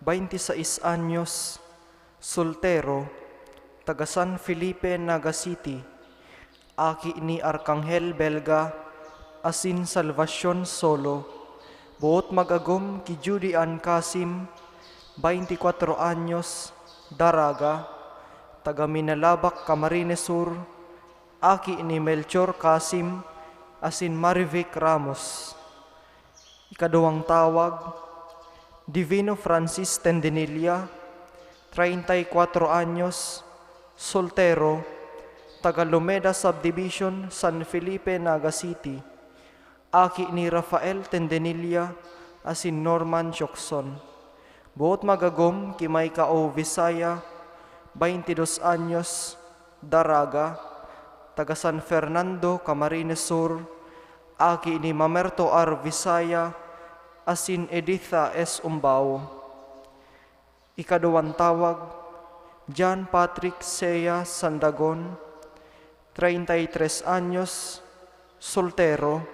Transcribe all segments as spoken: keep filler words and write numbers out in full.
Bainti sais anyos, soltero, taga San Felipe, Naga City, aki ni Arkanghel Belga asin Salvacion Solo. Boot mag-agom ki Judy Ann Casim, bainti kwatro anyos, daraga, taga Minalabac, Camarines Sur, aki ni Melchor Casim asin Marivic Ramos. Ikaduwang tawag, Divino Francis Tendenilla, treinta y cuatro anyos, soltero, taga Lumeda Subdivision, San Felipe, Naga City, aki ni Rafael Tendenilla asin Norman Siocson. Boot mag-agom ki Maicao Visaya, bainti dos anyos, daraga, taga San Fernando, Camarines Sur, aki ni Mamerto R. Visaya asin Editha S. Umbao. Ikaduwang tawag, John Patrick Sea Sandagon, treinta y tres anyos, soltero,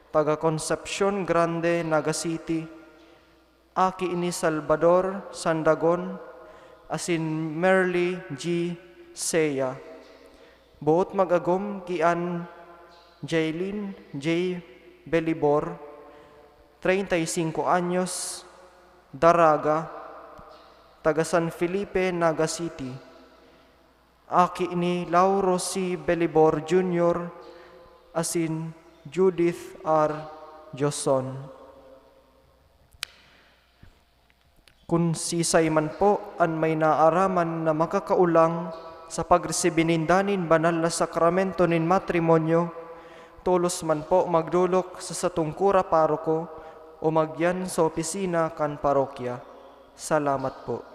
taga Concepcion Grande, Naga City, aki ni Salvador Sandagon asin Merly G. Sea. Boot mag-agom ki Ann Jaylin J. Belibor, treinta y cinco anyos, daraga, taga San Felipe, Naga City, aki ni Lauro C. Belibor Junior asin Judith R. Joson. Kun siisay man po an may naaraman na makakaolang sa pagresibi ninda nin banal na sakramento nin matrimonyo, tolos man po magdolok sa satong kura paroko o magyan sa opisina kan parokya. Salamat po.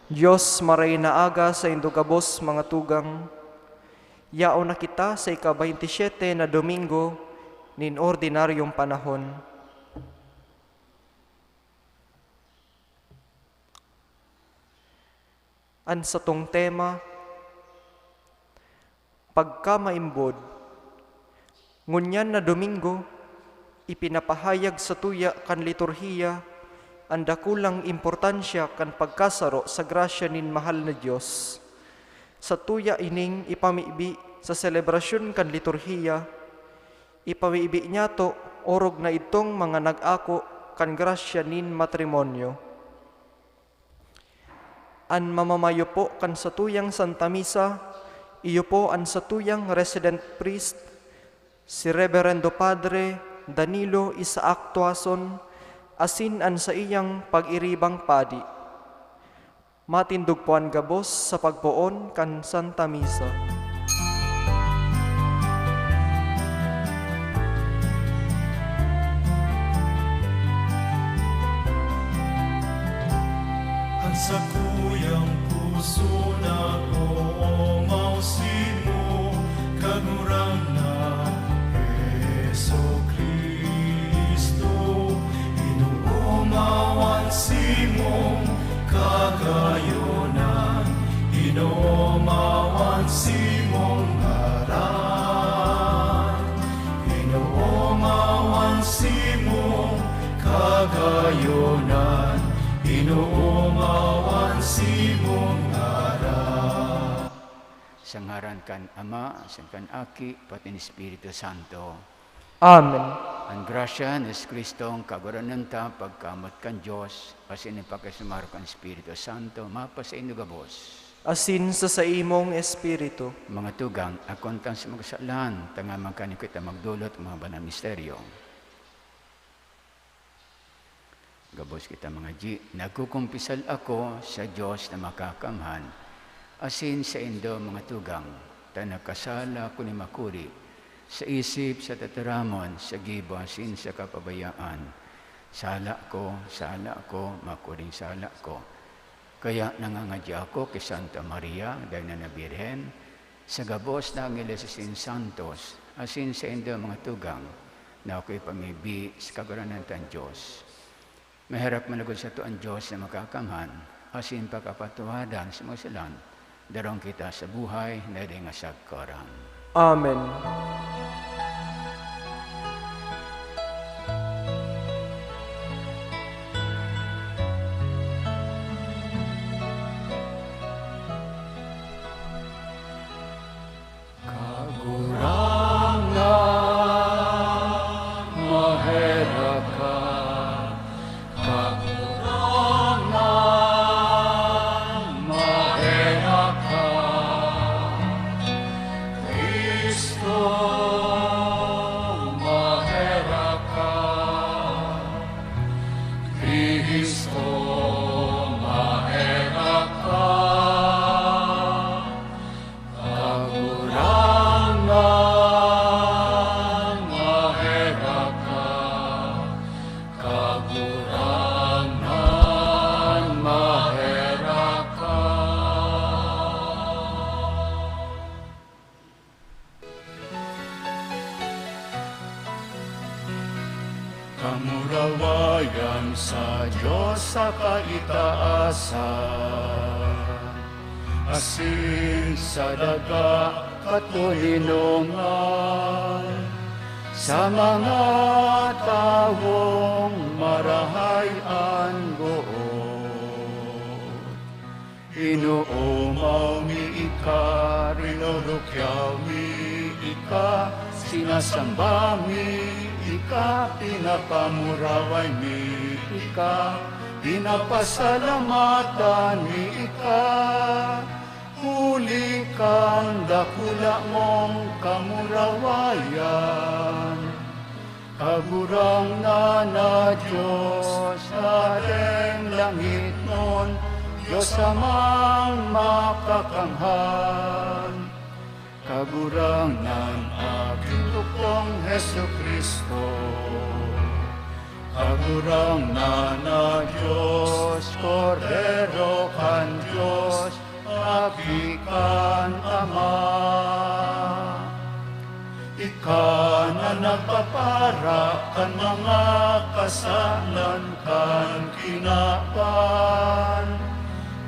Dios, maray na aga saindo gabos, mga tugang. Yaon na kita sa ika-baynti siyete na Domingo nin ordinaryong panahon. An satong tema, pagkamaimbod. Ngunyan na Domingo, ipinapahayag sa tuya kan liturhiya an dakulang importansya kan pagkasaro sa grasya nin mahal na Dios. Sa tuya ining ipamibi sa selebrasyon kan liturhiya, ipamibi niyato orog na idtong mga nag-ako kan grasya nin matrimonyo. An mamamayo po kan satuyang Santa Misa, iyo po an satuyang resident priest, si Reberendo Padre Danilo Isaac Tuason, asin an saiyang pag-iribang padi. Matindog po an gabos sa pagpoon kan Santa Misa. An sakuyang puso nag-oomaw simo, Kagurangnan Jesu-Cristo. Inoomawan simong kagayonan, inoomawan simong ngaran, inoomawan simong kagayonan, inoomawan simong ngaran. Sa ngaran kan Ama, sa kan Aki, pati ni Espiritu Santo. Amen. An grasya ni Jesu-Cristo, an Kagurangnan ta, pagkamoot kan Dios, asin an pakisumaro kan Espiritu Santo, mapasaindo gabos. Asin sa saimong espiritu. Mga tugang, akoon tang sa mga kasalan, tanganing kan kita magdolot mga banal misteryo. Gabos kita, mga dyi, nagkukumpisal ako sa Dios na Makakamhan, asin saindo, mga tugang, ta nagkasala ako nin makuri, sa isip, sa tataramon, sa gibo, asin sa kapabayaan. Sala ko, sala ko, makuring sala ko. Kaya nangangadya ako ki Santa Maria, daina na Birhen, sa gabos na angeles asin santos, asin saindo, mga tugang, na ako ipamibi sa Kagurangnan tang Dios. Maherak managod sato an Dios na Makakamhan, asin pakapatawadan sa mga kasalan, darong kita sa buhay na dai ngasagkoran. Amen. Kagurangnan, maherak ka. Kagurangnan, maherak ka. Cristo, maherak ka. Cristo, maherak ka. Kagurangnan, maherak ka. Kagurangnan, maherak ka. Kamurawayan sa Dios sa kaitaasan, asin sa daga katoninongan, sa mga tawong marahay an boot. Inoomaw mi ika, rinurukyaw mi ika, sinasamba mi ika, pinapamuraway mi ika, pinapasalamatan mi ika, huli kan dakula mong kamurawayan. Kagurangnan na Dios, Hadeng langitnon, Dios Amang Makakamhan. Kagurangnan, Aki, Tukdong Jesu-Cristo. Kagurangnan na Dios, Kordero kan Dios, Aki kan Ama. Ika na nagpapara kan mga kasalan kan kinaban,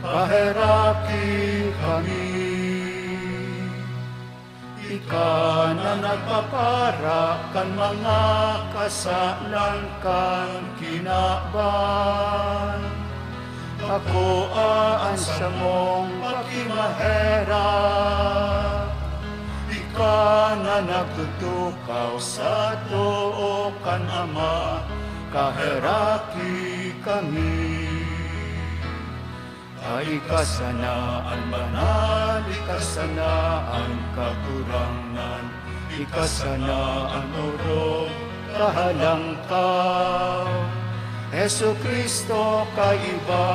paheraki kami. Ika na nagpapara kan mga kasalan kan kinaban, akoa an samong pakimaherak. Ika na nagtutukaw sa too kan Ama, kaheraki kami. Ay, ika sana an banal, ika sana an Kagurangnan, ika sana an orog, kahalangkaw. Jesu-Cristo, kaiba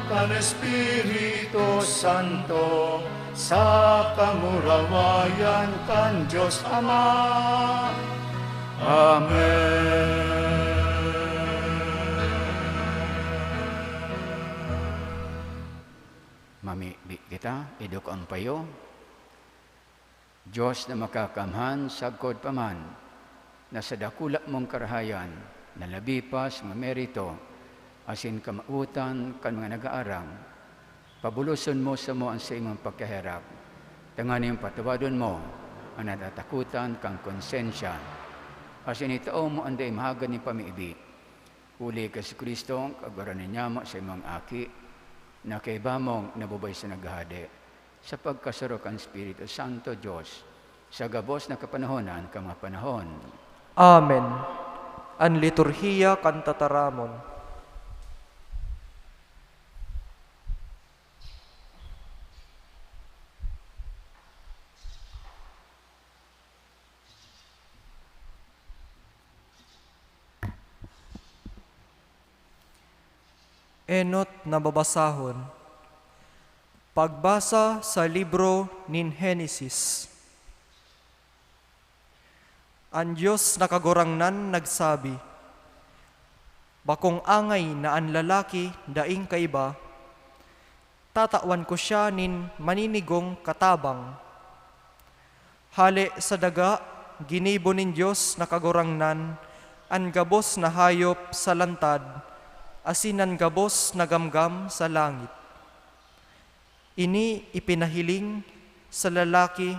kan Espiritu Santo, sa kamurawayan kan Dios Ama. Amen. Mamibi kita, idok an payo. Dios na Makakamhan, sagkod pa man na sa dakula mong karahayan na labi pa sa mga merito asin kamawotan kan mga nag-aarang, pabuloson mo samo an saimong pagkaherak, tanganing patawadon mo an natatakotan kang konsensya, asin itao mo an dai mahagad nin pamibi. Huli ki Jesu-Cristo, Kagurangnan na niamo, saimong Aki, na kaiba mong nabubuhay sa naghahade, sa pagkasaro kan Espiritu Santo, Dios, sa gabos na kapanahonan kan mga panahon. Amen. An Liturhiya kan Tataramon. Enot na babasahon. Pagbasa sa libro nin Henesis. An Dios na Kagurangnan nagsabi, "Bakong angay na an lalaki daing kaiba, tatawan ko siya nin maninigong katabang." Hale sa daga, ginibo nin Dios na Kagurangnan an gabos na hayop sa lantad asin an gabos na gamgam sa langit. Ini ipinahiling sa lalaki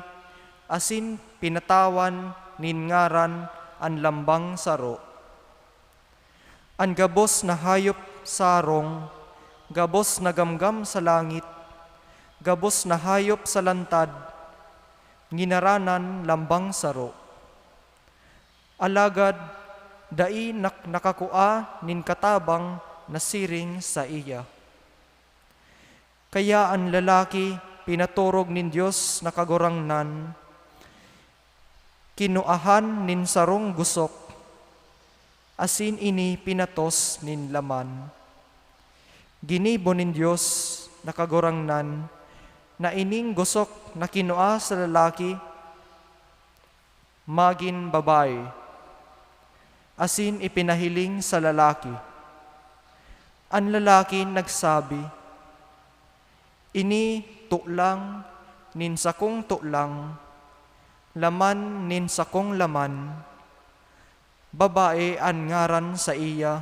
asin pinatawan nin ngaran an lambang saro. An gabos na hayop sa harong, gabos na gamgam sa langit, gabos na hayop sa lantad, nginaranan lambang saro. Alagad dai nak-, nakakua nin katabang na siring saiya. Kaya an lalaki pinatorog nin Dios na Kagurangnan, kinuahan nin sarong gusok, asin ini pinatos nin laman. Ginibo nin Dios na Kagurangnan na ining gusok na kinua sa lalaki magin babae, asin ipinahiling sa lalaki. An lalaki nagsabi, "Ini tulang nin sakong tulang, laman nin sakong laman, babae an ngaran saiya,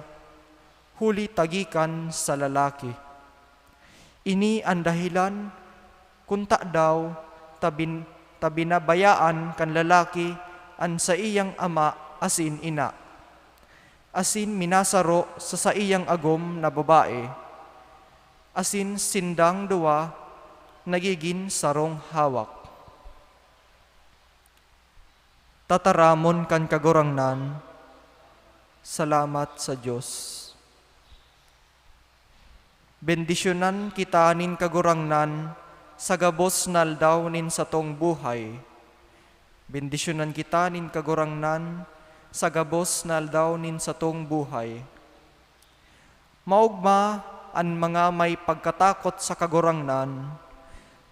huli ta gikan sa lalaki." Ini an dahelan kun tadaw ta bin-, ta binabayaan kan lalaki an saiyang ama asin ina, asin minasaro sa saiyang agom na babae, asin sindang duwa nagigin sarong hawak. Tataramon kan Kagurangnan. Salamat sa Dios. Bendisyonan kita nin Kagurangnan sa gabos na aldaw nin satong buhay. Bendisyonan kita nin Kagurangnan sa gabos na aldaw nin satong buhay. Maogma an mga may pagkatakot sa Kagurangnan,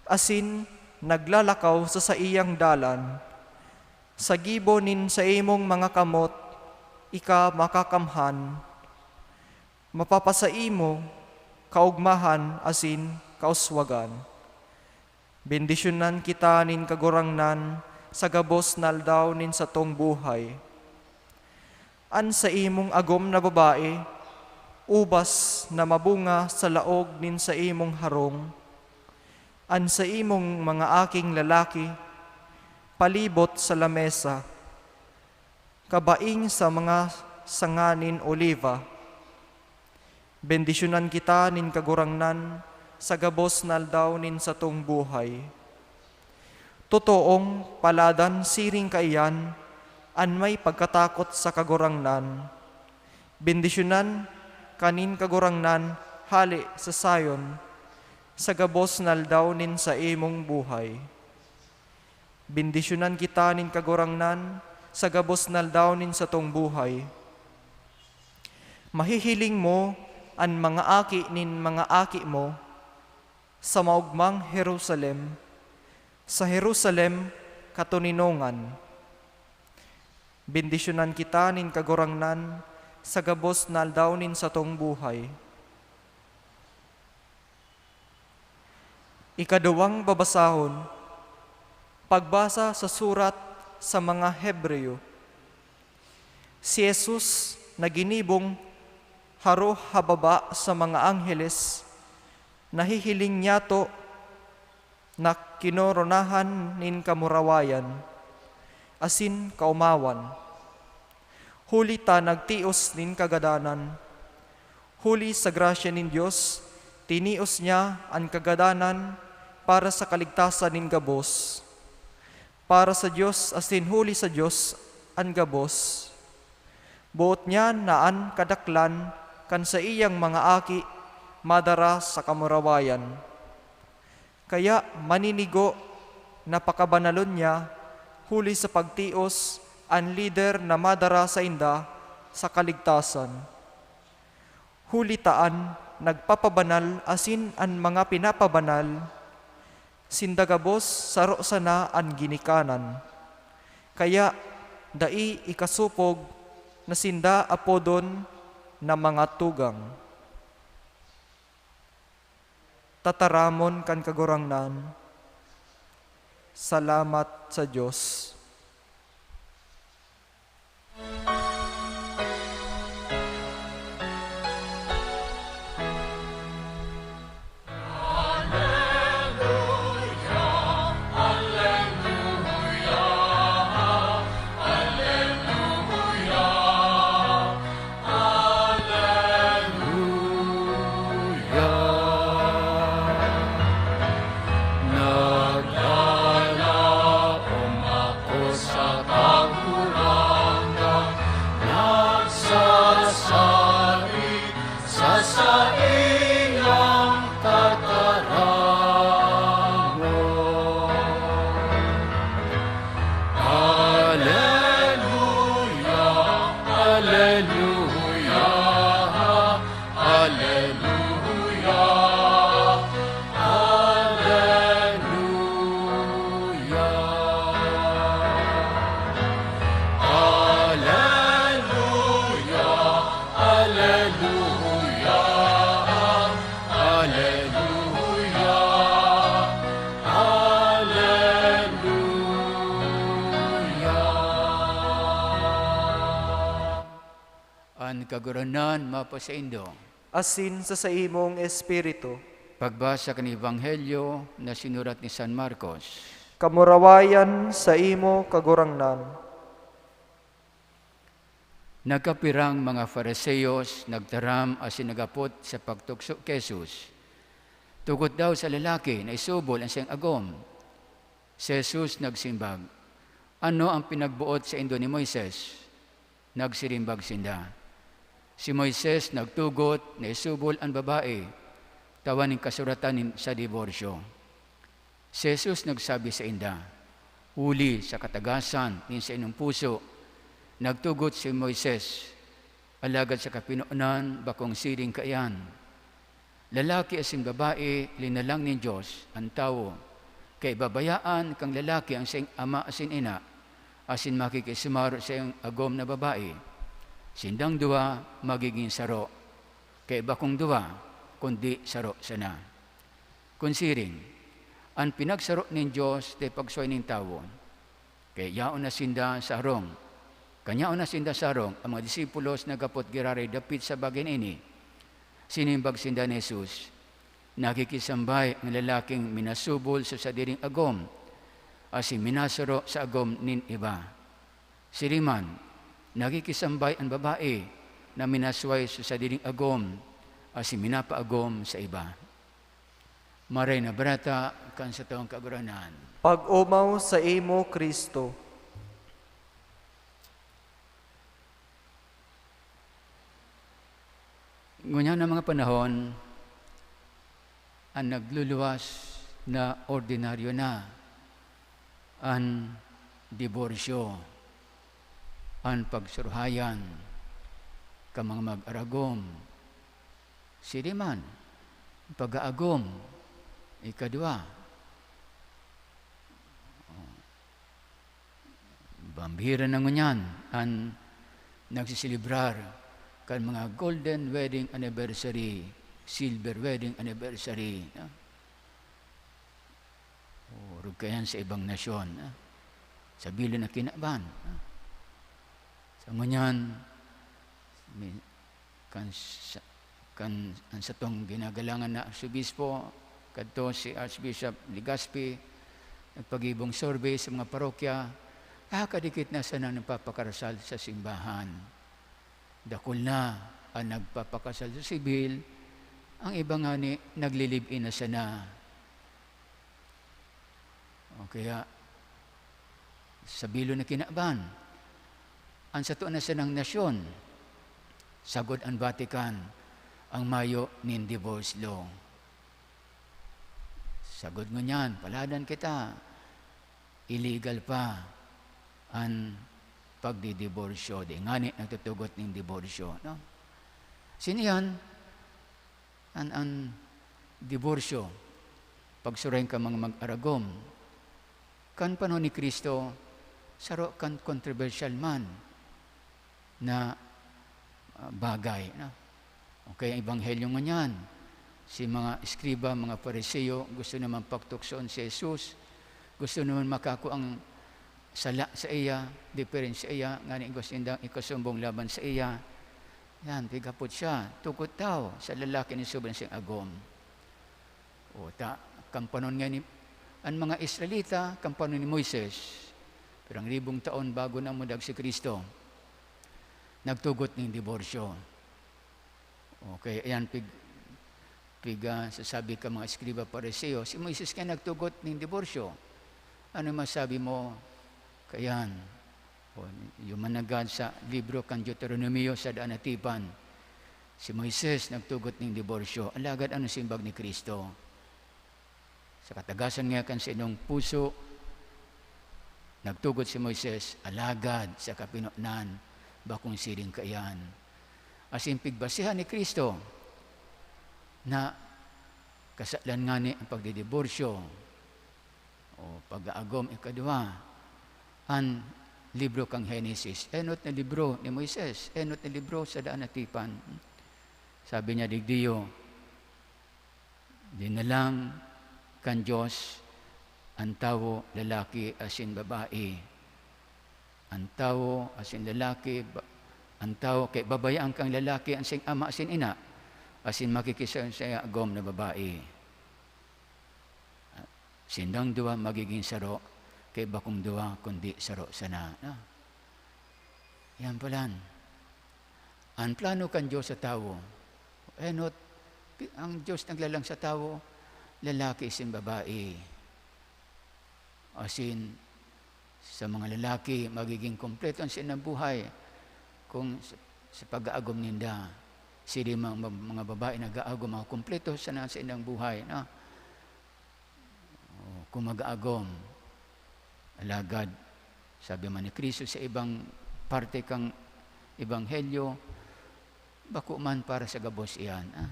asin naglalakaw sa saiyang dalan. Sa gibo nin saimong mga kamot, ika makakamhan, mapapasaimo kaogmahan asin kauswagan. Bendisyonan kita nin Kagurangnan sa gabos na aldaw nin satong buhay. An saimong agom na babae, ubas na mabunga sa laog nin saimong harong, an saimong mga aking lalaki, palibot sa lamesa, kabaing sa mga sanga nin oliva. Bendisyonan kita nin Kagurangnan sa gabos na aldaw nin satong buhay. Totoong paladan siring kaiyan an may pagkatakot sa Kagurangnan. Bendisyonan ka nin Kagurangnan hale sa Sion, sa gabos na aldaw nin saimong buhay. Bendisyonan kita nin Kagurangnan sa gabos na aldaw nin satong buhay. Mahihiling mo an mga aki nin mga aki mo sa maogmang Jerusalem, sa Jerusalem katoninongan. Bendisyonan kita nin Kagurangnan sa gabos na aldaw nin satong buhay. Ikaduwang babasahon, pagbasa sa surat sa mga Hebreo. Si Jesus na ginibong haro ha baba sa mga angheles, nahihiling nyato na kinoronahan nin kamurawayan asin kaomawan, huli ta nagtios nin kagadanan. Huli sa grasya nin Dios, tinios niya an kagadanan para sa kaligtasan nin gabos. Para sa Dios asin huli sa Dios an gabos. Boot niya na an kadaklan kan saiyang mga aki madara sa kamurawayan. Kaya maninigo na pakabanalon niya, huli sa pagtios, an lider na madara sainda sa kaligtasan. Huli ta an nagpapabanal asin an mga pinapabanal, sinda gabos saro sana an ginikanan. Kaya dai ikasopog na sinda apodon na mga tugang. Tataramon kan Kagurangnan. Salamat sa Dios. Kagurangnan mapasaindo. Asin sa saimong espiritu. Pagbasa kan Ebanghelyo na sinurat ni San Marcos. Kamurawayan sa imo, Kagurangnan. Nagkapirang mga Fariseos nagtaram asin naghapot sa pagtukso ki Jesus, "Tugot daw sa lalaki na isubol an saiyang agom." Si Jesus nagsimbag, "Ano an pinagboot saindo ni Moises?" Nagsirimbag sinda, "Si Moises nagtugot na isubol an babae tawan nin kasuratan nin sa diborsyo." Si Jesus nagsabi sainda, "Huli sa katagasan nin saindong puso, nagtugot si Moises, alagad sa kapinonan bakong siring kaiyan. Lalaki asin babae, linalang nin Dios an tawo. Kaiba bayaan kan lalaki an saiyang ama asin ina, asin makikisumaro sa saiyang agom na babae. Sindang duwa magigin saro. Kaiba kong duwa, kundi saro sana." Kun siring, an pinagsaro nin Dios dai pagsuhay nin tawo. Kaya yaon na sinda sa harong. Kan yaon na sinda sa harong, an mga disipulos naghapot giraray dapit sa bagay na ini. Sinimbag sinda ni Jesus, "Nakikisambay an lalaking minasubol sa sadiring agom, asin minasaro sa agom nin iba. Siring man, nakikisambay an babae na minasuway sa sadiring agom, asin minapaagom sa iba." Maray na Bareta kan satong Kagurangnan. Pag-omaw saimo, Cristo. Ngunyan na mga panahon, an nagluluwas na ordinaryo na an diborsyo, an pagsuruhayan kan mga mag-aragom. Siring man, pag-aagom, ikaduwa. Bambira na ngunyan an nagseselebrar kan mga golden wedding anniversary, silver wedding anniversary, no? Orog kaiyan sa ibang nasyon, no? Sa bilog na kinaban, no? Sa ngunyan, mi-, kan sa, kan an satong ginagalangan na Arsobispo, kadto si Archbishop Legaspi, nagpagibong survey sa mga parokya, ah, kadikit na sana nagpapakarasal sa simbahan. Dakul na an nagpapakarasal sa sibil, ang iba ngani naglilive-in na sana. O kaya, sa bilog na kinaban, an sato na sanang nasyon, sagkod an Vatican, ang mayo nin divorce law. Sagkod ngunyan, paladan kita, illegal pa an pagdidiborsyo, di ngani nagtutugot nin diborsyo, no? Siniyan, an, an diborsyo, pagsureng kan mga mag-aragom. Kan panahon ni Cristo, saro kan kontrobersyal man na, ah, bagay, no? Okay, ang ebanghelyo ngunyan, si mga eskriba, mga Fariseo, gusto naman pagtuksoon si Jesus, gusto naman makakuang sala sa iya, diferensya iya, ngani gusto nindang ikasumbong laban sa iya. Yan, pighapot siya, tugot daw sa lalaki na sobrang siyang agom. O, ta, kan panon nga ni, an mga Israelita, kan panon ni Moises, pirang ribong taon bago namundag si Cristo, nagtugot nin diborsyo. Okay, ayan, pig, pig, ah, sasabi ka mga eskriba, Fariseo, si Moises nga nagtugot nin diborsyo. Ano masabi mo kayan? O, yumanagad sa libro kan Deuteronomio sa daan na tipan, si Moises nagtugot nin diborsyo. Alagad ano simbag ni Cristo? Sa katagasan nga kan saindong puso, nagtugot si Moises, alagad sa kapinonan, bakong siring kaiyan. Asin pigbasehan ni Cristo na kasalan ngani ang pagdidiborsyo o pag-aagom ikaduwa, an libro kan Genesis. Enot na libro ni Moises, enot na libro sa daan na tipan. Sabi niya, digdiyo, dinalang kan Dios an tawo, lalaki asin babae. An tawo asin lalaki, ba-, An tawo kaibabayaan kan lalaki an saiyang ama asin ina, asin makikisaya sa agom na babae. Sindang duwa magigin saro, kaiba kong duwa, kundi saro sana, no? Yan palan. An plano kan Dios sa tawo, enot, pi-, ang Dios naglalang sa tawo, lalaki asin babae. Asin, sa mga lalaki, magiging kompleto an saindang buhay kung sa, sa pag-aagom ninda. Sila mga, mga babae nag-aagom, makukumpleto sana an saindang buhay, no? O, kung mag-aagom. Alagad, sabi man ni Cristo sa ibang parte kan Ebanghelyo, bako man para sa gabos iyan, ah.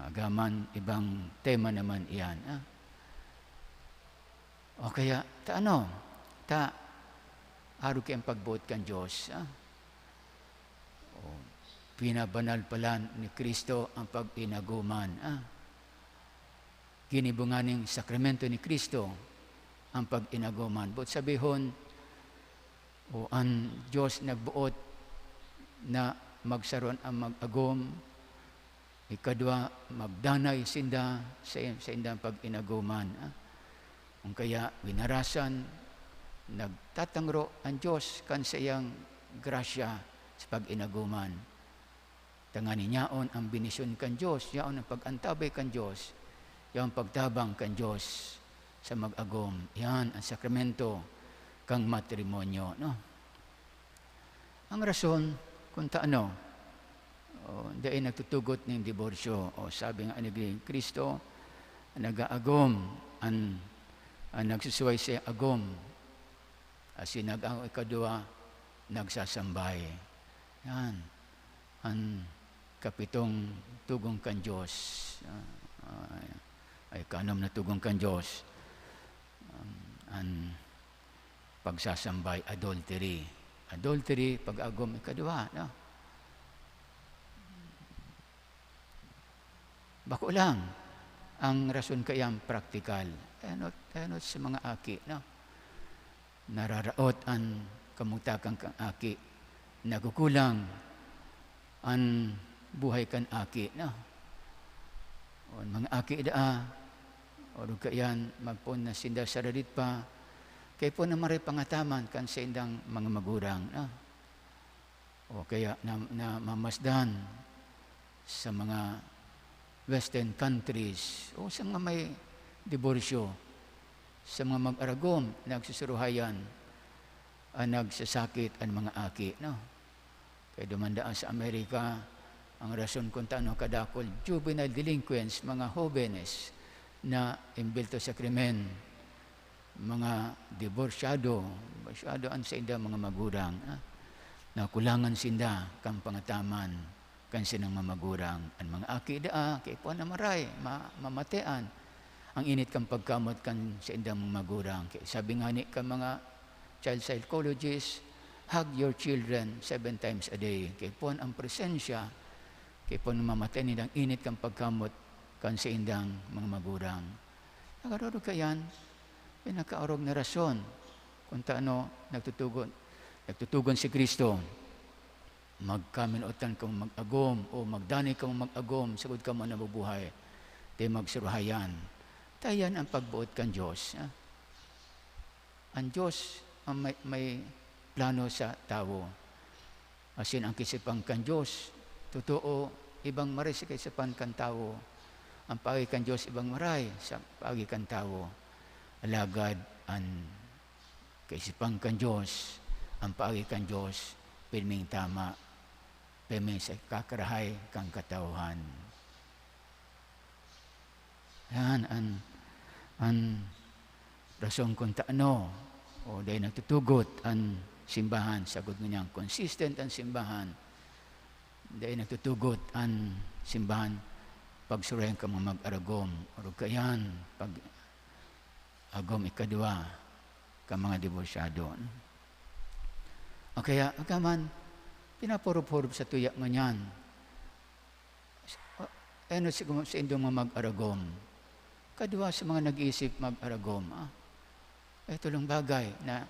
Agaman, ibang tema naman iyan, ah. O kaya, ta ano? Ta, arog kaya an pagboot kan Dios, ah. O, pinabanal palan ni Cristo an pag-inagoman, ah. Ginibo nganing sakramento ni Cristo an pag-inagoman. Boot sabihon, o an Dios nagboot na magsaron an mag-agom, ikadwa, magdanay sinda sa, saindang pag-inagoman, ah. Kung kaya, winarasan, nagtatangro an Dios kan saiyang grasya sa pag-inagoman. Tanganing yaon an benisyon kan Dios, yaon an pag-antabay kan Dios, yaon pagtabang kan Dios sa mag-agom. Yan ang sakramento kan matrimonyo, no? Ang rason kung ta ano, o, dai nagtutugot nin diborsyo. O, sabi nga ni Cristo, "Nag-aagom an, an nagsusuway sa agom, asin nag-, ang ikaduwa, nagsasambay." Yan. An kapitong tugon kan Dios, ah, ay, ay, kanom na tugon kan Dios, um, an pagsasambay, adultery. Adultery, pag-agom, ikaduwa, no? Bako lang. Ang rason kaiyan praktikal. Enot, enot sa mga aki, no? Nararaot an kamugtakan kan aki. Nagukulang an buhay kan aki, no? O, mga aki daa, o, kaiyan, magpoon na sinda sa radit pa, kaipuhan na maray pangataman kan saindang mga magurang, no? O kaya na, namamasdan sa mga Western countries o sa mga may diborsyo, sa mga mag-aragom, nagsusuruhayan, ah, nagsasakit an mga aki, no? Kaya duman daa sa Amerika, ang rason kung tano kadakul, juvenile delinquents, mga hobenes na imbilto sa krimen, mga diborsyado, diborsyado an saindang mga magurang, ah, nakulangan sinda kan pangataman kan saindang mga magurang. An mga aki daa, kaipuhan na maray, ma-, mamatean ang init kan pagkamot kan saindang mga magurang. Kaya sabi ngani kan mga child psychologist, "Hug your children seven times a day." Kaipuhan ang presensya, kaipuhan mamatay nindang init kan pagkamot kan saindang mga magurang. Nagkadodog kaiyan, pinakaorog na rason kung tano nagtutugon, nagtutugon si Cristo, "Magkaminotan kamo mag-agom," o "Magdanay kamo mag-agom, sagkod kamo nabubuhay, ta magsuruhayan." Ta iyan ang pagboot kan Dios, ah. An Dios ang may, may plano sa tawo. Asin ang kaisipan kan Dios, totoo, ibang maray sa kaisipan kan tawo. Ang paagi kan Dios ibang maray sa paagi kan tawo. Alagad an kaisipan kan Dios, ang paagi kan Dios, pirming tama, pirming sa ikakarahay kan katawhan. Yan an, an rason kung taano o dai nagtutugot an simbahan. Sagkod ngunyan, consistent an simbahan. Dai nagtutugot an simbahan pagsuruhayan kan mga mag-aragom. Arog kaiyan, pag-agom ikaduwa kan mga diborsyado. O kaya, agaman, pinapurup-hurup sa tuya ngunyan. Ano siguro sa indong mga mag-aragom? Kadwa sa mga nag-iisip mag-aragom, ah, ito lang bagay na,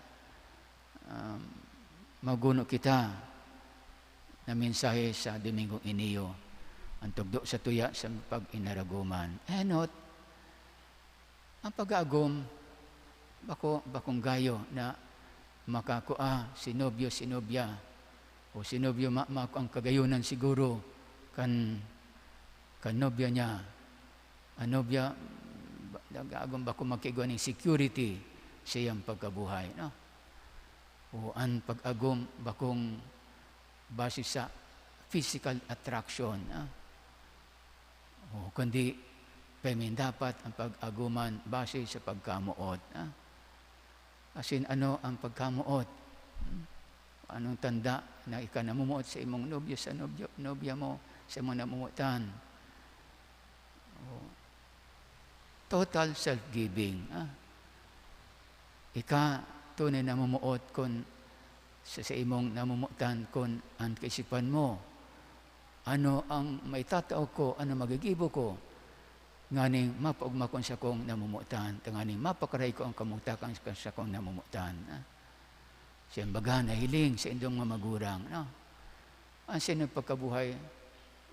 um, maguno kita. na mensahe sa Domingong iniyo, ang tugdo sa tuya sa pag-inaragoman. Enot, ang pag-aagom, bako, bakong gayo na makakua si nobyo, si nobya, o si nobyo ma-, mako ang kagayonan siguro kan, kan nobya niya. An nobya, ba-, nag-aagom bako magkaigwa ning security sa iyang pagkabuhay, no? O an pag-agom bakong base sa physical attraction, ah. O kundi, pwede dapat ang pag-agoman base sa pagkamoot, ah. Asin ano ang pagkamoot? Hmm? Anong tanda na ika namumuot sa imong nobyo, sa nobyo, nobya mo, sa imong namomotan? O, total self-giving, ah. Ika tunay na namumuot kun sa, sa imong namomotan kun an kaisipan mo, "Ano ang maitatao ko, ano magigibo ko, nganing mapaogma ko an sakong namomotan, tanganing mapakarahay ko an kamugtakan sa sakong namomotan?" Ah, simbagay, nahiling sa indong mga magurang, no? An saindong pagkabuhay,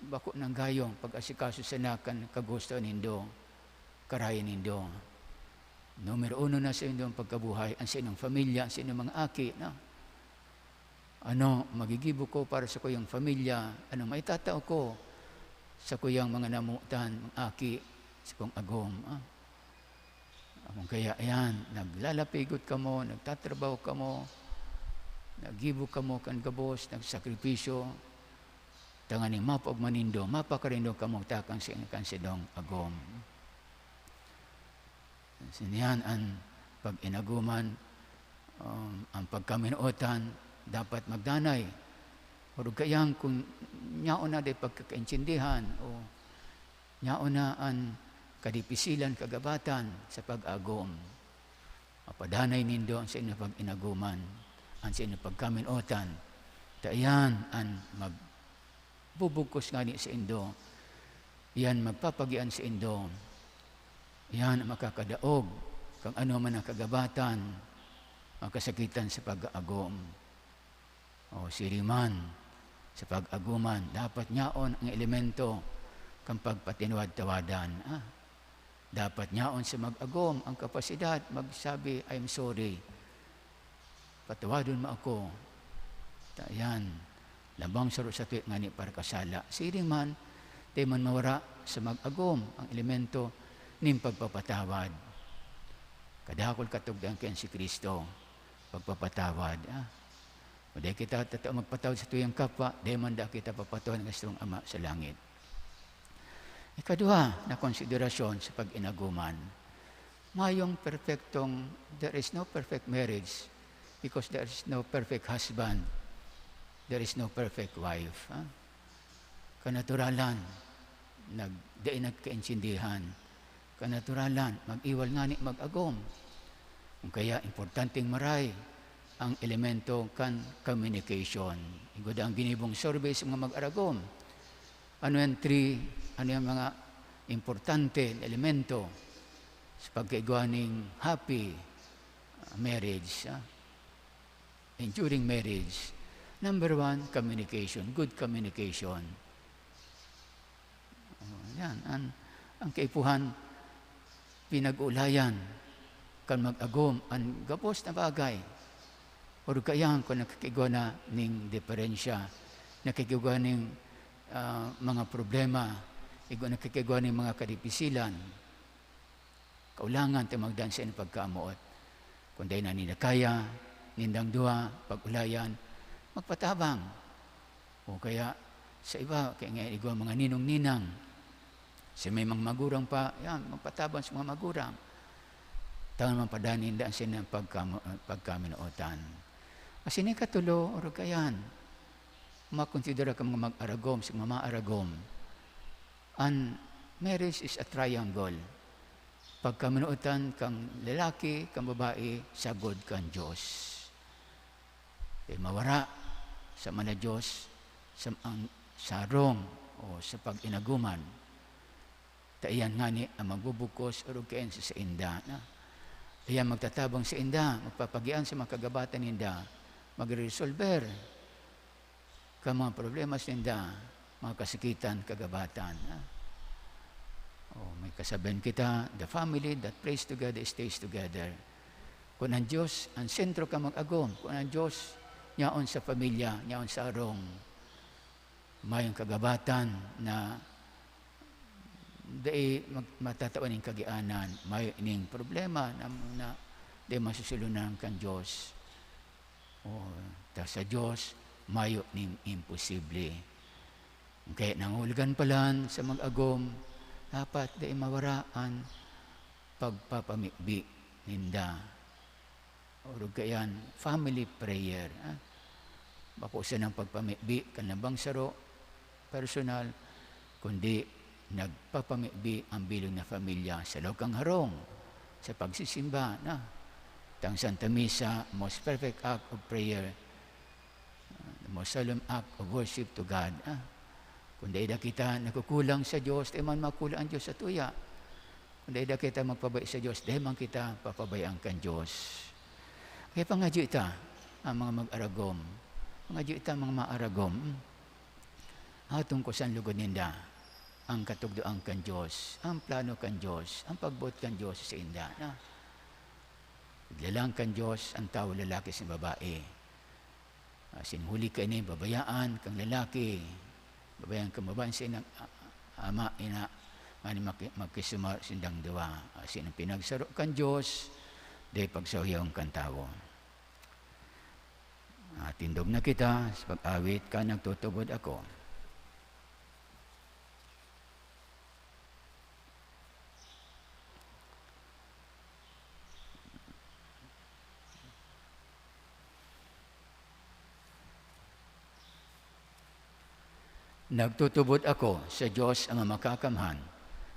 bako nang gayong pag-asikaso sana kan kagusto nindo, karayan nindo. Numero uno na sa indong pagkabuhay, an saindong pamilya, an saindong mga aki, no? Ano magigibo ko para sa kuyang pamilya? Ano maitatao ko sa kuyang mga namotan, mga aki, sa kong agom, ah? Kung kaya, ayan, naglalapigot kamo, nagtatrabaho kamo, naggibo kamo kan gabos, nagsakripisyo, tanganing mapaogma nindo, mapakarindo kamo takang sa kan saindong agom. Sinihan an pag-inagoman, um, ang pagkaminootan dapat magdanay. Orog kaiyan kun nyaon na di pagkakaintindihan o nyaon na an kadipisilan, kagabatan sa pag-agom. Mapadanay nindo an saindong pag-inagoman, an saindong pagkaminotan, ta iyan an magbubugkos ngani saindo, iyan magpapagian saindo, iyan an makakadaog kan anoman na kagabatan, mga kasakitan sa pag-aagom. O siring man, sa pag-agoman, dapat nyaon ang elemento kan pagpatinuwad-tawadan, ah. Dapat nyaon sa mag-agom ang kapasidad magsabi, "I'm sorry. Patawadon mo ako." Ta iyan, labang saro sa tuya ngani parakasala. Siring man, di man mawara sa mag-agom ang elemento nin pagpapatawad. Kadakul katugdan kaiyan si Cristo, pagpapatawad, ah. O di kita tatao magpatawad sa tuyang kapwa, di man da kita papatawad ng gustong Ama sa langit. Ikaduha na konsiderasyon sa pag-inagoman, mayong perpektong, there is no perfect marriage because there is no perfect husband, there is no perfect wife, ha? Kanaturalan, nag-, dai nagkaintindihan. Kanaturalan, mag-iwal ngani mag-agom. Kung kaya, importanteng maray ang elemento kan communication. Igwa daang ginibong survey sa mga mag-aragom. Ano yan three, ano yung mga importante na elemento sa pagkaigwa ning happy, uh, marriage, ah? Enduring marriage. Number one, communication, good communication. Oh, yan. An, ang kaipuhan, pinag-ulayan kan mag-agom an gabos na bagay. Orog kaiyan kun nakikigwa na ning diferensya, nakikigwa ning, ah, mga problema, igwa, nakikigwa ning mga kadipisilan. Kaulangan ta magdan sa inyong pagkamoot. Kun dai na ninda kaya, nindang duwa, pag-ulayan, magpatabang. O kaya, sa iba, kaya nga igwa mga ninong-ninang. Sa may mga magurang pa, yan, magpatabang sa mga magurang. Tangan man padani ninda ang sinang pagkamo-, pagkaminootan. Asin ikatulo, orog kaiyan, makonsidera ka mga mag-aragom, sa mga maaragom. An marriage is a triangle. Pagkaminootan kan lalaki, kan babae, sagkod kan Dios. Di mawara sa mga Dios, sa ang sarong o sa pag-inaguman. Ta iyan ngani ang magbubugkos orog kaen sa sainda, na iyan magtatabang sainda, magpapagian sa mga kagabatan ninda, magreresolber. Kan mga problema sinda, mga kasakitan, kagabatan, ha? O, may kasabihan kita, "The family that prays together stays together." Kun ang Dios ang sentro kan mag-agom, kun ang Dios yaon sa pamilya, yaon sa harong, mayong kagabatan na dai mag-, matatawan nin kagianan, mayo ning problema na, na dai masusulunan kan Dios. O, ta sa Dios, mayo ning imposible. Kaya nangulugan palan sa mag-agom, dapat dai mawara an pagpapamibi ninda. Orog kaiyan, family prayer, ha? Bako sanang pagpamibi kan lambang saro, personal, kundi nagpapamibi ang bilog na pamilya sa loob kan harong, sa pagsisimba, na tang Santa Misa, most perfect act of prayer, the most solemn act of worship to God, ah. Kun dai da kita nagkukulang sa Dios, dai man makulang ang Dios sa tuya. Kun dai da kita magpabaya sa Dios, dai man kita papabayaan kan Dios. Kaya pangadyo ita, ang mga mag-aragom. Pangadyo ita, mga maaragom. Atong kusan lugod ninda ang katugdoan kan Dios, ang plano kan Dios, ang pagboot kan Dios sa inda, na iglalang kan Dios ang tawo, lalaki asin babae. Asin huli kaini, babayaan kang lalaki, babayaan kang babae sa inang a-, ama, ina, nganing maki-, magkisumaro sindang duwa. Asin ang pinagsaro kan Dios, dai pagsawihon kan tawo. Ah, tindog na kita sa pag-awit kan Nagtutubod Ako. Nagtutubod ako sa Dios Ama Makakamhan,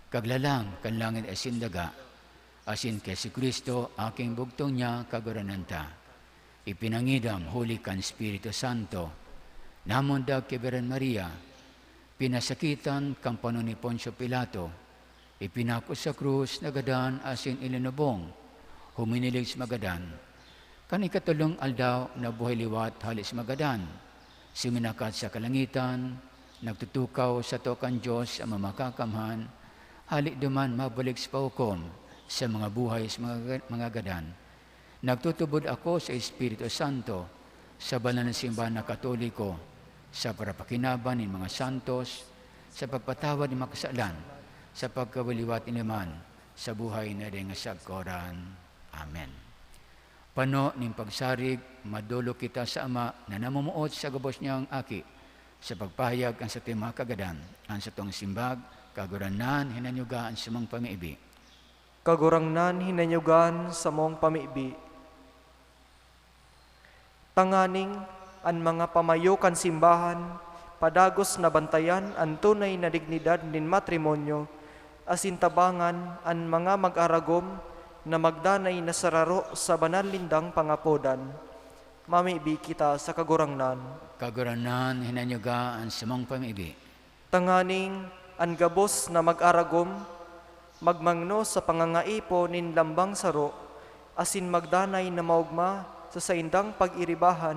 Kaglalang kan langit asin daga, asin ki Jesu-Cristo, aking bugtong niya, Kagurangnan ta, ipinangidam huli kan Espiritu Santo, namundag ki Birhen Maria, pinasakitan kan panon ni Poncio Pilato, ipinako sa krus, nagadan asin ilinubong, huminilig sa mga gadan. Kan ikatolong aldaw, nabuhay liwat hale sa mga gadan, suminakat sa kalangitan, nagtutukaw sa too kan Dios Ama Makakamhan, hale duman mabalik sa paghukom sa mga buhay sa mga, mga gadan. Nagtutubod ako sa Espiritu Santo, sa banal na simbahan na Katoliko, sa parapakinaban nin mga santos, sa pagpatawad nin mga kasalan, sa pagkawaliwat nin laman, sa buhay na dai ngasagkoran. Amen. Pano nin pagsarig, madolok kita sa Ama na namumuot sa gabos niyang Aki, sa pagpahayag kan satuyang mga kagadan, an satong simbag, Kagurangnan, hinanyuga an samong pamibi. Kagurangnan, hinanyuga an samong pamibi. Tanganing an mga pamayo kan simbahan padagos na bantayan an tunay na dignidad nin matrimonyo, asin tabangan an mga mag-aragom na magdanay na sararo sa banal nindang pangapodan. Mamibi kita sa Kagurangnan. Kagurangnan, hinanyuga an samong pamibi. Tanganing an gabos na mag-aragom magmangno sa pangangaipo nin lambang saro, asin magdanay na maogma sa saindang pag-iribahan,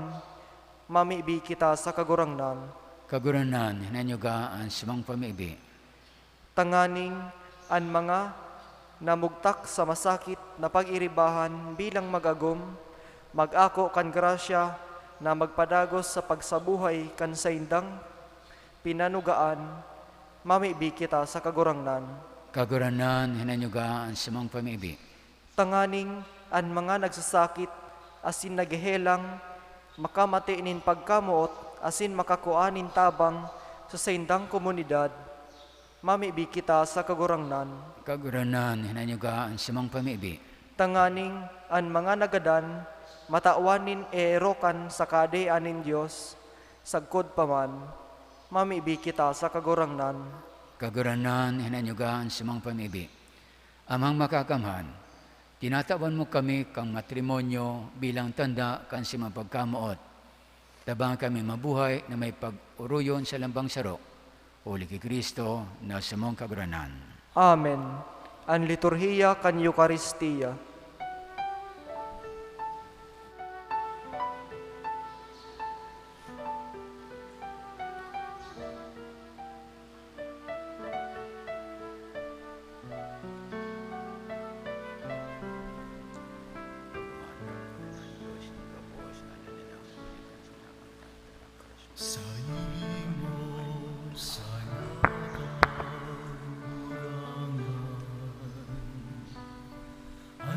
mamibi kita sa Kagurangnan. Kagurangnan, hinanyuga an samong pamibi. Tanganing an mga namugtak sa masakit na pag-iribahan bilang mag-agom, mag-ako kan grasya na magpadagos sa pagsabuhay kan saindang pinanugaan, mamibi kita sa Kagurangnan. Kagurangnan, hinanyuga an samong pamibi. Tanganing an mga nagsasakit asin naghehelang makamati nin pagkamoot asin makakua nin tabang sa saindang komunidad, mamibi kita sa Kagurangnan. Kagurangnan, hinanyuga an samong pamibi. Tanganing an mga nagadan matawan nin eerokan sa Kahadean nin Dios, sagkod pa man, mamibi kita sa Kagurangnan. Kagurangnan, hinanyuga an samong pamibi. Amang Makakamhan, tinatawan mo kami kan matrimonyo bilang tanda kan samong pagkamoot. Tabangan kami mabuhay na may pag-oroyon sa lambang saro, huli ki Cristo na samong Kagurangnan. Amen. An liturhiya kan Eukaristia.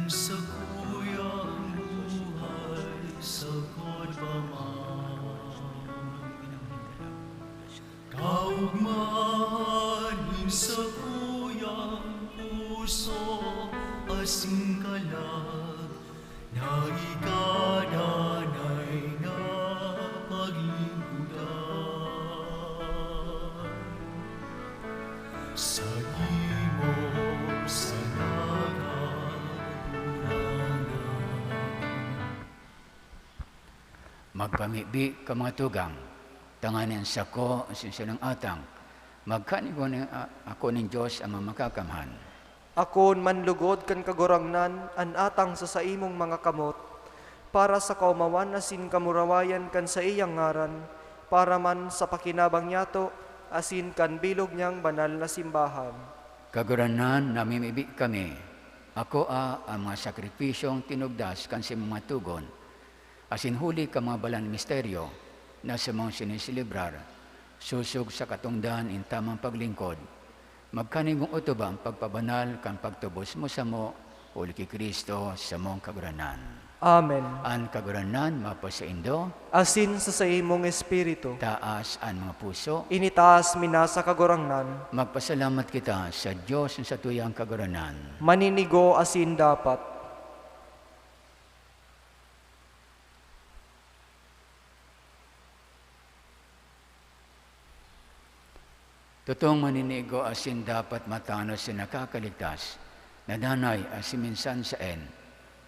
Sakuyang buhay, sagkod pa man. Kaugmahan nin sakuyang puso asin kalag na ikadanay na paglingkodan. Saimo sa nagagurangnan. Magpamibi ka, mga tugang, tanganing an sako asin sinong atang magkanigo nin, a-, ako nin Dios Amang Makakamhan. Akoon man lugod kan Kagurangnan an atang sa saimong mga kamot, para sa kaomawan asin kamurawayan kan saiyang ngaran, para man sa pakinabang niyato asin kan bilog niyang banal na simbahan. Kagurangnan, namimibi kami. Akoa an mga sakripisyong tinugdas kan saimong mga togon, asin huli kan mga balang misteryo na samong siniselebrar, sosog sa katongdan nin tamang paglingkod, magkanigong otoba an pagpabanal kan pagtubos mo samo, huli ki Cristo, samong Kagurangnan. Amen. An Kagurangnan mapasaindo. Asin sa saimong espiritu. Taas an mga puso. Initaas mi na sa Kagurangnan. Magpasalamat kita sa Dios na satuyang Kagurangnan. Maninigo asin dapat. Totong maninigo asin dapat matanos na nakakaligtas, na danay asin minsan saen,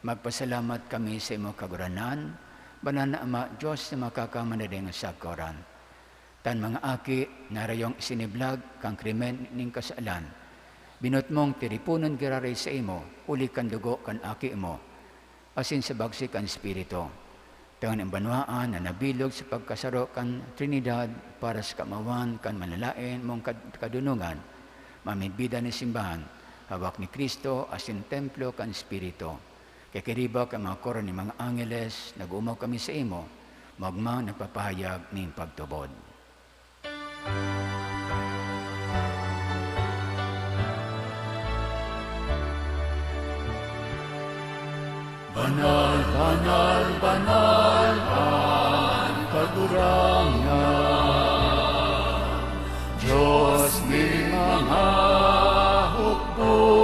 magpasalamat kami sa imo, Kagurangnan, Banal na Ama, Dios na makakamanadengon sa karan. Tan mga aki na harayong isiniblag kan krimen nin kasalan, binoot mong tiriponon giraray saimo, huli kan dugo kan Aki mo, asin sa bagsik kan Espiritu, tanganing banwaan na nabilog sa pagkasaro kan Trinidad para sa kamawan kan manlalaen mong kad-, kadunongan, mamidbidan nin simbahan, hawak ni Cristo asin templo kan Espiritu. Kakiriba kan mga koro nin mga angeles, nag-oomaw kami saimo, magmang nagpapahayag nin pagtubod. Banal, banal, banal an Kagurangnan, Dios nin mga hukbo.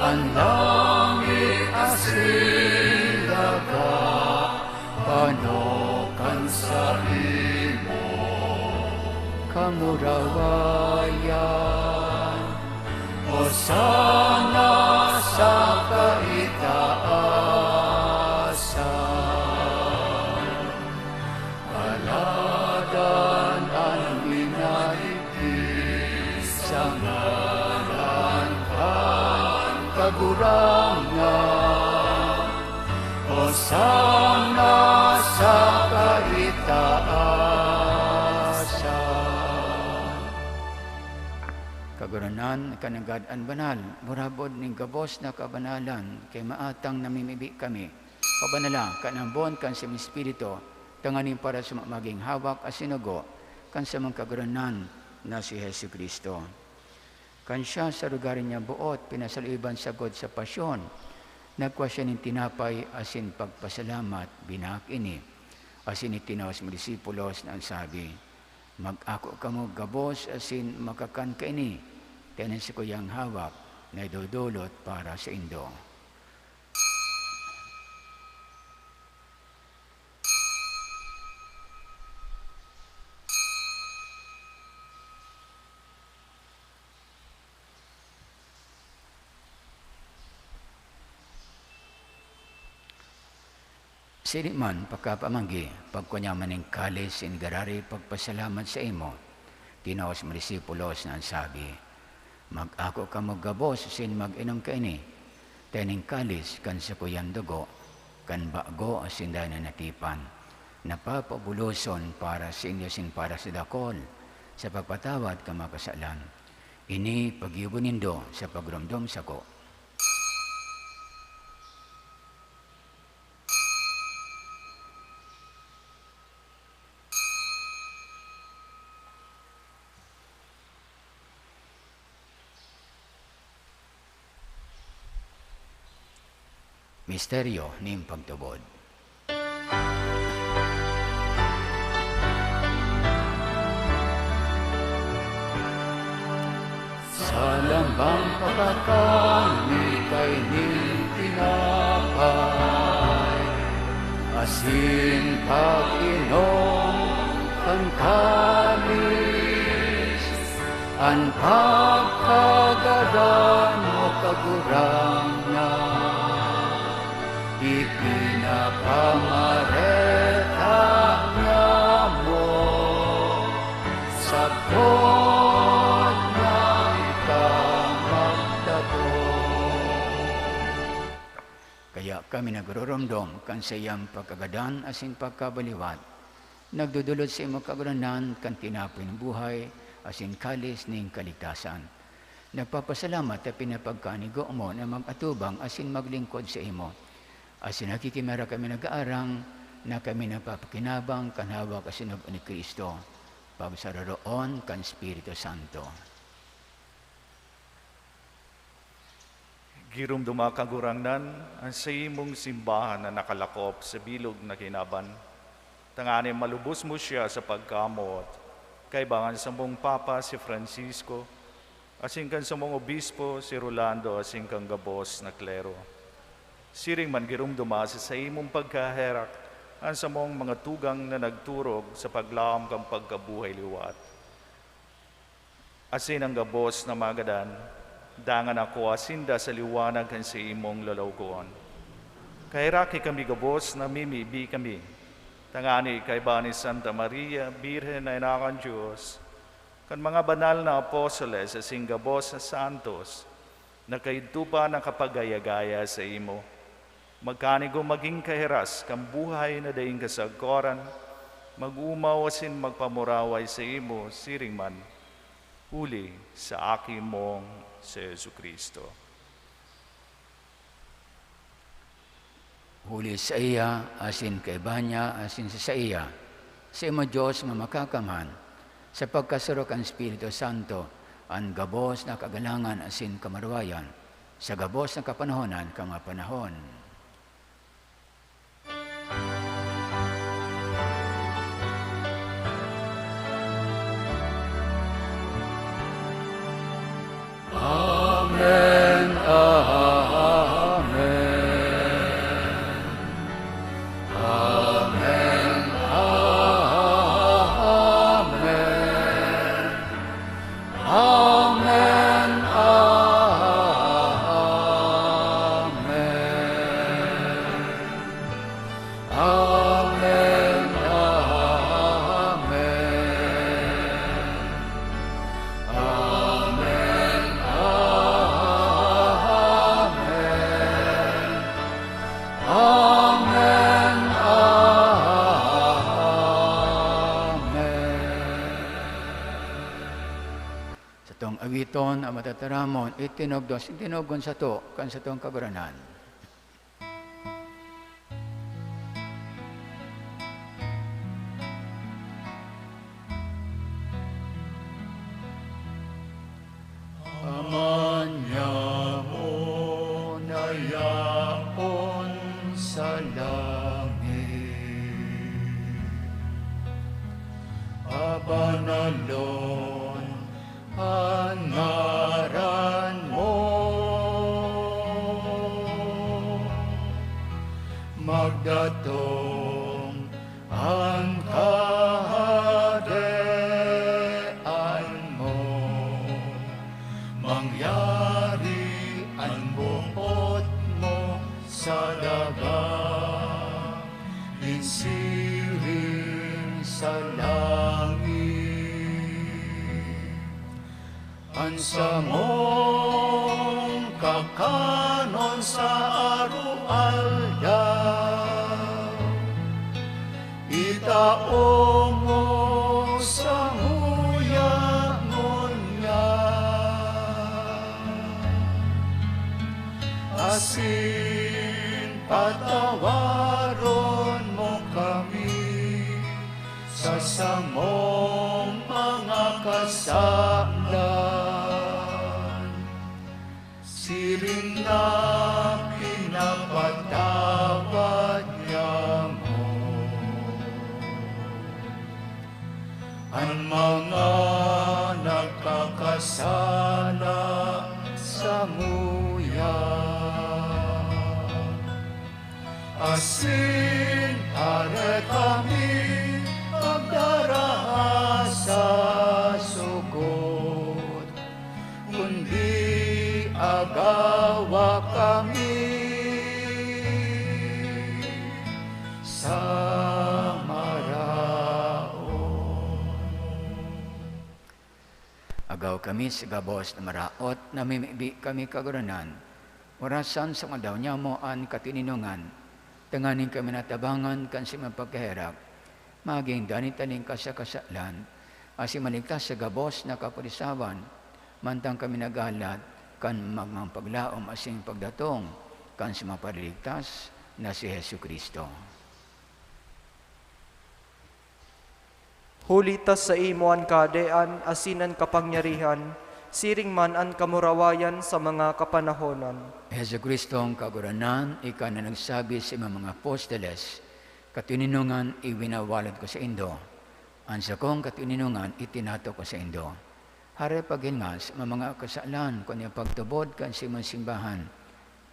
An langit asin daga pano kan saimong kamurawayan. Hosana sa kaitaasan. Paladan an minaihi sa ngaran kan Kagurangnan. Hosana sa kaitaasan. Kagurangnan kan Nanggad-an Banal, murabod nin gabos na kabanalan, kay maatang namimibi kami. Pabanala kan ambon kan saimong Espiritu, tanganing para sa magin hawak asin dugo kan samong Kagurangnan na si Jesu-Cristo. Kan siya sa lugar niya boot pinasaluiban sagkod sa pasyon, nagkua siya nin tinapay asin pagpasalamat, binaak ini, asin itinao sa mga disipulos na an sabi, "Mag-ako kamo gabos asin makakan kaini, ta ini an sakuyang hawak na idodolot para saindo." Siring man, pakapamanggi, pagkua niya man nin kalis asin giraray pagpasalamat saimo, tinao sa mga disipulos na an sabi, "Mag-ako kamo gabos asin mag-inom kaini, ta ining kalis kan sakuyang dugo, kan bago asin danay na tipan, na papabuloson para saindo asin para sa dakul, sa pagpatawad kan mga kasalan. Ini paggibo nindo sa pagromdom sako." Misteryo nin pagtubod. Sa lambang pagkakan mi kaining tinapay, asin pag-inom kan kalis, an pagkagadan mo, Kagurangnan, ipinapamareta namo sagkod na ika magdatong. Kaya kami nagroromdom kan saiyang pagkagadan asin pagkabaliwat, nagdodolot sa imo, Kagurangnan, kan tinapay nin buhay asin kalis nin kaligtasan. Nagpapasalamat ta pinapagkanigo mo na mag-atubang asin maglingkod saimo. Asin nakikimara kami nag-aarang na kami nagpapakinabang kan hawak asin dugo ni Cristo, pagsaroroon kan Espiritu Santo. Giromdoma, Kagurangnan, an saimong simbahan na nakalakop sa bilog na kinaban, tanganing malubos mo siya sa pagkamoot, kaiba kan samong Papa, si Francisco, asin kan samong Obispo, si Rolando, asin kan gabos na klero. Siring man, giromdoma sa saimong pagkaherak an samong mga tugang na nagturog sa paglaom kan pagkabuhay liwat, asin an gabos na magadan, dangan akua sinda sa liwanag kan saimong lalawogon. Kaheraki kami gabos, namimibi kami, tanganing kaiba ni Santa Maria, Birhen na Ina kan Dios, kan mga banal na apostoles asin gabos na santos, na kaidto pa nakapagaya-gaya saimo, magkanigo magin kahiras kan buhay na daing kasagkoran, mag-omaw asin magpamuraway saimo siring man, huli sa Aki mong si Jesu-Cristo. Huli saiya, asin kaiba niya, asin sa saiya, saimo, Dios na Makakamhan, sa pagkasaro kan Espiritu Santo, an gabos na kagalangan asin kamurawayan, sa gabos na kapanahonan kan mga panahon. Amen, amen. Amen, amen. Amen, amen. Amen, amen. Amen, amen. Amen, amen. Satong awiton an matataramon, itinogdos, itinogon sato kan satong Kagurangnan. Ama nyamo na yaon sa langit, abanalon an ngaran mo. Magdatong an kahadean mo. Mangyari an boot mo sa daga, nin siring sa langit. An samong kakanon sa aroaldaw, itao mo sanguya ngunyan, asin patawaron mo kami sa samong mga kasalan, siring na pinapatawad Ala sa nguya. Asin are kami pagdaraha sa sugod, kundi agawa kami sa maraot. Agaw kami sa gabos na maraot, namimibi kami, Kagurangnan. Orasan sa mga daw nyamo an katininongan, tanganing kami natabangan kan simong pagkaherak, magin danit ta nin kasakasalan, asin maligtas sa gabos na kapulisawan, mantang kami naghahalat kan magmang paglaom asin pagdatong kan simong Paraligtas na si Jesu-Cristo. Huli ta saimo an kahadean asin an kapangyarihan, siring man an kamurawayan sa mga kapanahonan. Jesu-Cristo, ang Kagurangnan, ika na nagsabi sa imong mga apostoles, "Katininongan iwinawalot ko saindo, an sakong katininongan itinato ko saindo." Hare paghingas an mga kasalan kun ipagtubod kan simong simbahan,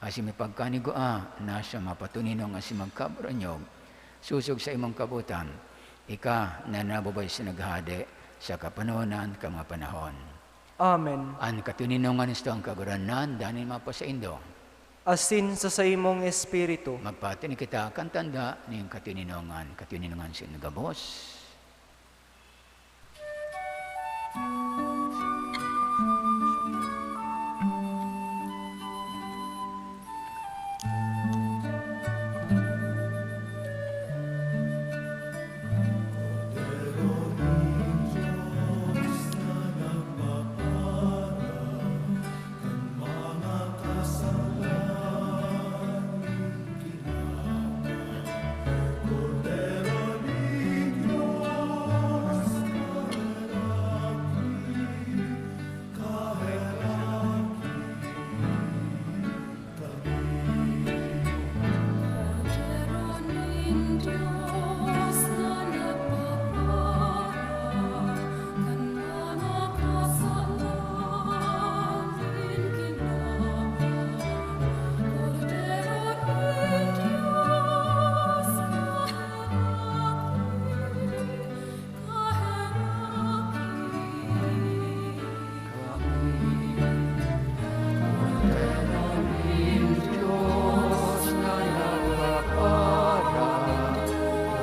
asin may pagkanigua na siya mapatuninong asin magkabaranyog, sosog sa imong kabotan, ika na nabubuhay sa naghahade sa kapanahonan kan mga panahon. Amen. An katininongan nisto ang Kagurangnan, danay mapasaindo. Asin sa saimong espiritu. Magpatini kita kan tanda nin katininongan, katininongan sa gabos.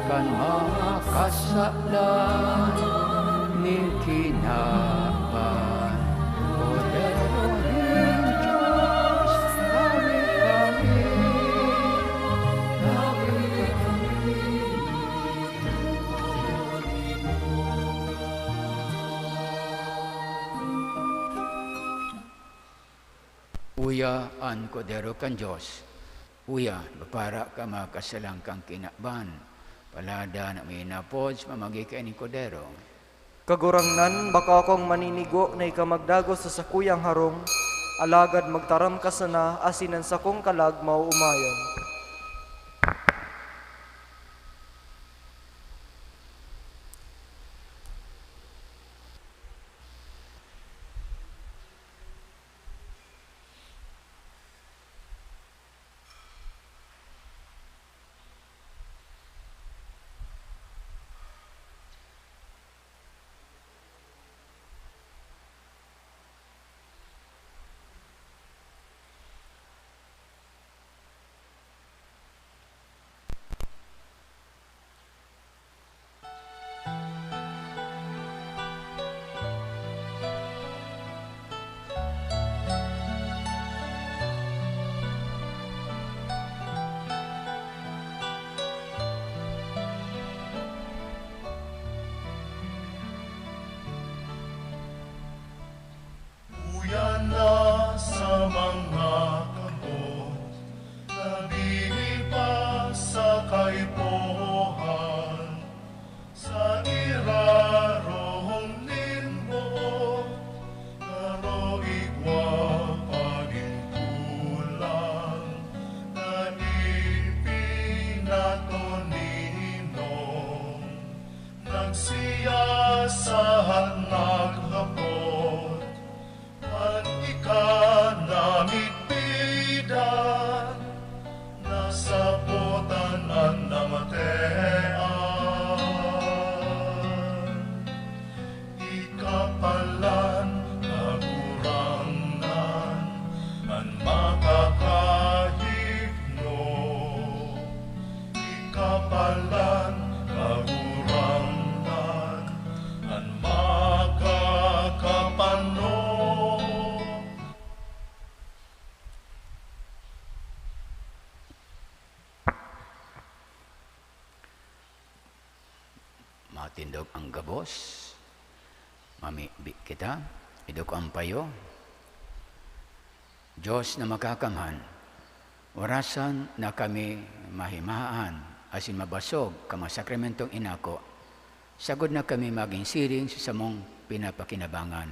Kan mga kasalan nin kinaban, Kordero nin Dios, tawi kami, tawi kami. Uya an Kordero kan Dios. Uya, papara kan mga kasalan kan kinaban. Palada na may inapod sa pamagi kaini nin Kordero. Kagurangnan, bako akong maninigo na ika magdagos sa sakuyang harong, alagad magtaram ka sana asin an sakong kalag maoomayan. Tindog ang gabos, mamibi kita, iduko ang payo. Diyos na makakamhan, orasan na kami mahimahaan asin mabasog kan mga sakramentong inako, sagod na kami magin siring sa samong pinapakinabangan,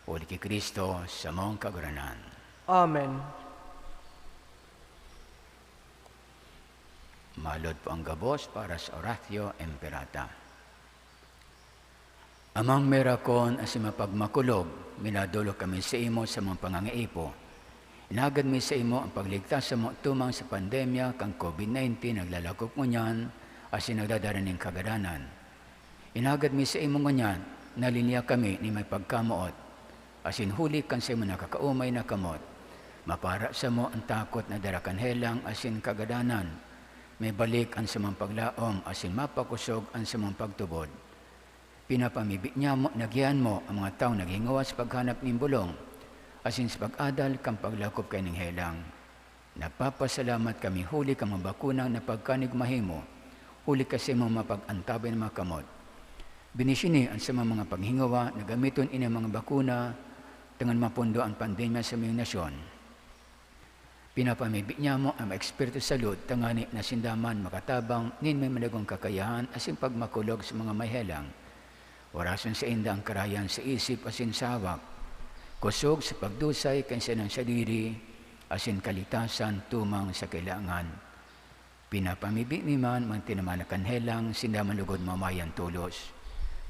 huli ki Cristo, samong Kagurangnan. Amen. Malod po ang gabos para sa Oratio Imperata. Amang mirakon asin mapagmakulog, minadolok kami saimo sa mga pangangaipo. Inagad mi saimo ang pagligtas samo tumang sa pandemya kan COVID nineteen naglalakop ngunyan asin nagdadara nin kagadanan. Inagad mi saimo ngunyan, nalinya kami nin may pagkamoot, asin huli kan saimo nakakaomay na kamot, mapara samo an takot na dara kan helang asin kagadanan. Mibalik an samong paglaom asin mapakosog an samong pagtubod. Pinapamibi niyamo na gihan mo an mga tawong naghingawa sa paghanap nin bolong asin sa pag-adal kan paglakop kaining helang. Nagpapasalamat kami huli kan mga bakunang napagkanigmahi mo, huli kan saimong mapag-antabay na mga kamot. Binisyoni an samong mga paghingawa na gamiton ini mga bakuna tanganing mapundo an pandemya sa samong nasyon. Pinapamibi niyamo an mga espiritu sa lud tangani na sinda man makatabang nin may madagong kakayahan asin pagmakulog sa mga may helang. Orason sainda an karayan sa isip asin sa hawak, kosog sa pagdusay kan saindang sadiri, asin kalitasan tumang sa kailangan. Pinapamibi mi man, mga tinamaan na kan helang, sinda man lugod mamayan tolos.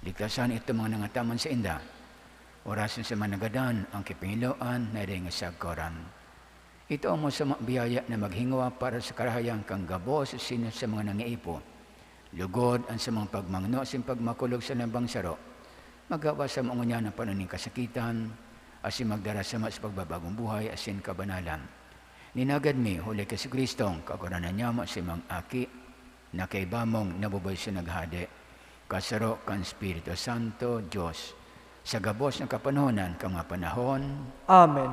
Ligtasan itong mga nangataman sainda. Orason sa managadan, ang kipangiloan na dai nga sagkoran. Itao mo sa mga biyaya na maghingawa para sa karahayan kan gabos asin sa mga nangaipo. Lugod an samong pagmangno asin pagmakulog sa lambang saro. Magawa samo ngunyan an panon nin kasakitan, asin magdara samo sa pagbabagong buhay asin kabanalan. Ninagad mi, huli ki Jesu-Cristong Kagurangnan niyamo, sa imong Aki, na kaiba mong nabubuhay sa naghade, kasaro kan Espiritu Santo, Dios, sa gabos na kapanahonan kan mga panahon. Amen.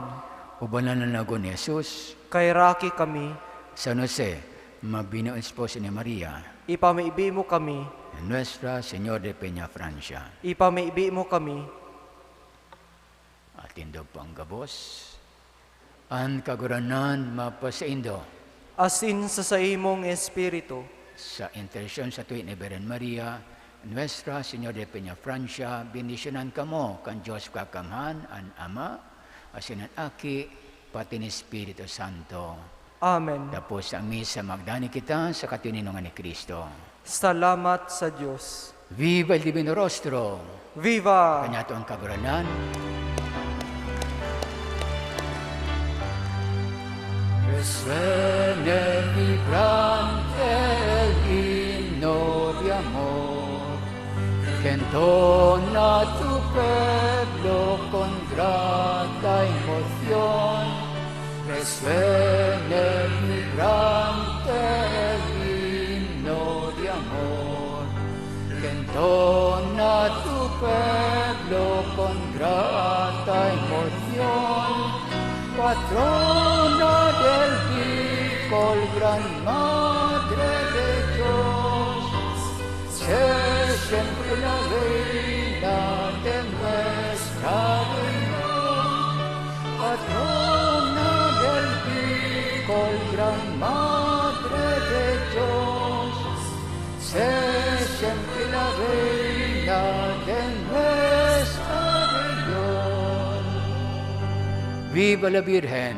Ubanan na lagod ni Jesus. Kaheraki kami. San Jose, mabinong esposo ni Maria. Ipamibi mo kami. Nuestra Señor de Peñafrancia. Ipamibi mo kami. Atindog po ang gabos. An Kagurangnan mapasaindo. Asin sa saimong espiritu. Sa intersyon sa tuwi ni Birhen Maria, Nuestra Señora de Peñafrancia, bendisyonan kamo kan Dios Kakamhan, an Ama, asin an Aki, pati an Espiritu Santo. Amen. Tapos ang misa, magdanay kita sa katininongan ni Cristo. Salamat sa Dios. Viva el Divino Rostro! Viva! Kaniato ang Kagurangnan. Res vibrante el himno de amor, que entona tu pueblo con grata emoción. Resuene vibrante el himno de amor, que entona tu pueblo con grata emoción. Patrona del Bicol, Gran Madre de Dios, sé siempre la reina de nuestra región, patrona del Bicol, Gran Madre de Dios, sé siempre la reina de nuestra región. Viva la Virgen!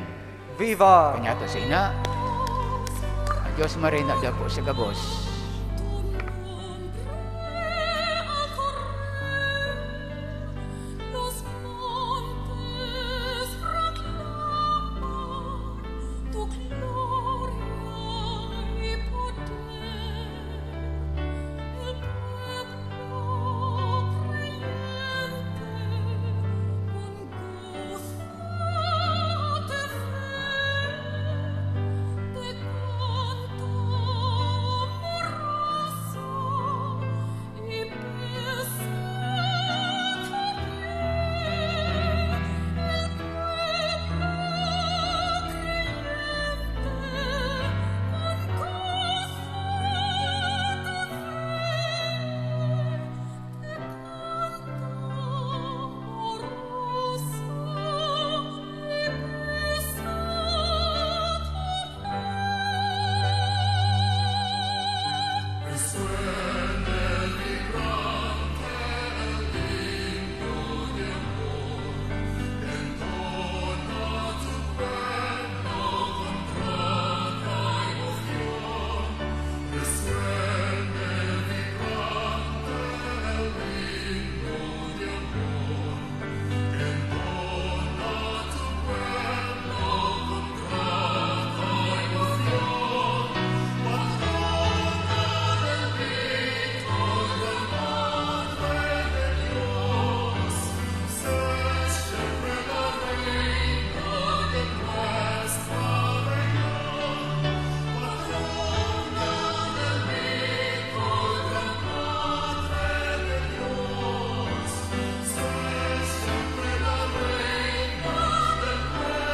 Viva! Kaniato sa ina. Ang Diyos Maray na dapo sa gabos.